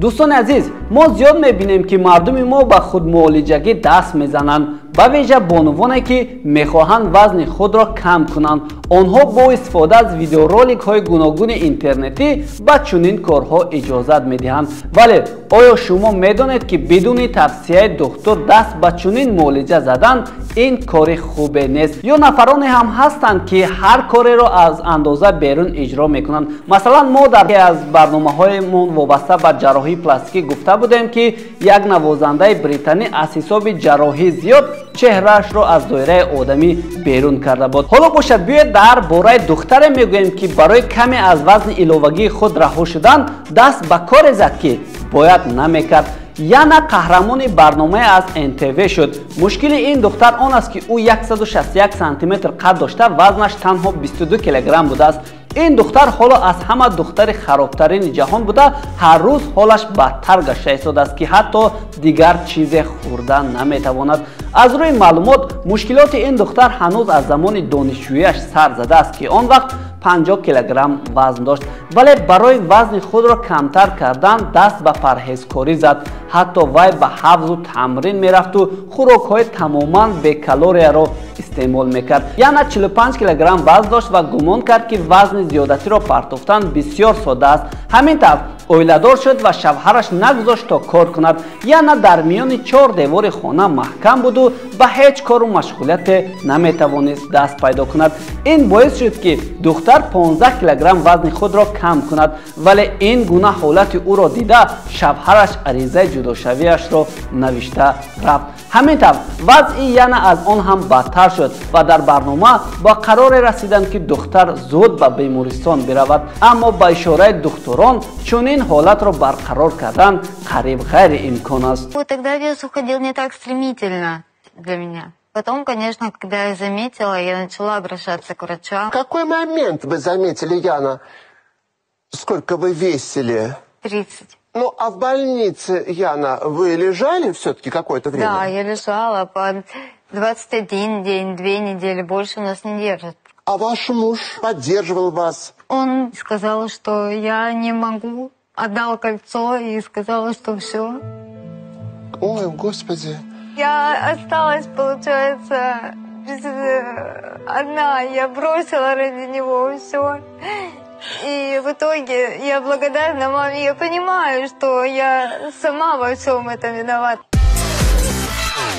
Дӯстони азиз, мо зиёд мебинем, ки мардуми мо ба худмуолиҷагӣ даст мезананд, ба вижа бонувоне, ки мехоҳанд вазни худро кам кунанд. Онҳо бо истифода аз видеороликҳои гуногуни интернетӣ ба чунин корҳо иҷозат медиҳанд. Вале оё шумо медонед, ки бидуни тавсияи духтур даст ба чунин муолиҷа задан ин кори хубе нест? Ё нафароне ҳам ҳастанд, ки ҳар кореро аз андоза берун иҷро мекунанд. Масалан, мо дар яке аз барномаҳоямон вобаста ба ҷарроҳии пластикӣ гуфта будем, ки як навозандаи британӣ аз ҳисоби ҷарроҳӣ зиёд чеҳраашро аз доираи одамӣ берун карда буд. Ҳоло бошад, биёед дар бораи духтаре мегӯем, ки барои каме аз вазни иловагии худ раҳо шудан даст ба коре зад, ки бояд намекард. Яна қаҳрамони барномае аз НТВ шуд. Мушкили ин духтар он аст, ки ӯ 161 сантиметр қад дошта, вазнаш танҳо 22 килограмм будааст. Ин духтар ҳоло аз ҳама духтари харобтарини ҷаҳон буда, ҳар рӯз ҳолаш бадтар гашта истодааст, ки ҳатто дигар чизе хӯрда наметавонад. Аз рӯи маълумот, мушкилоти ин духтар ҳанӯз аз замони донишҷӯяш сар задааст, ки он вақт 50 килограмм вазн дошт, вале барои вазни худро камтар кардан даст ба парҳезкорӣ зад. Ҳатто вай ба ҳавзу тамрин мерафту хӯрокҳои тамоман бекалорияро истеъмол мекард. Яна 45 килограмм вазн дошт ва гумон кард, ки вазни зиёдатиро партофтан бисёр сода аст. Ҳамин тавр оиладор шуд ва шавҳараш нагузошт, то кор кунад. Яна дар миёни чор девори хона маҳкам буду ба ҳеҷ кору машғулияте наметавонист даст пайдо кунад. Ин боис шуд, ки духтар 15 килограмм вазни худро кам кунад, вале ин гуна ҳолати ӯро дида, шавҳараш аризаи ҷудошавиашро навишта рафт. Ҳамин тавр вазъи Яна аз он ҳам бадтар шуд ва дар барнома ба қароре расиданд, ки духтар зуд ба бемористон биравад, аммо ба ишораи духтурон чунин ҳолатро барқарор кардан қариб ғайриимкон аст. Вот тогда вес уходил не так стремительно для меня. Потом, конечно, когда я заметила, я начала обращаться к врачам. В какой момент вы заметили, Яна, сколько вы весили? 30. Ну, а в больнице, Яна, вы лежали все-таки какое-то время? Да, я лежала по 21 день, 2 недели, больше нас не держат. А ваш муж поддерживал вас? Он сказал, что я не могу, отдал кольцо и сказал, что все. Ой, господи. Я осталась, получается, одна. Я бросила ради него все. И в итоге я благодарна маме. Я понимаю, что я сама во всем этом виновата.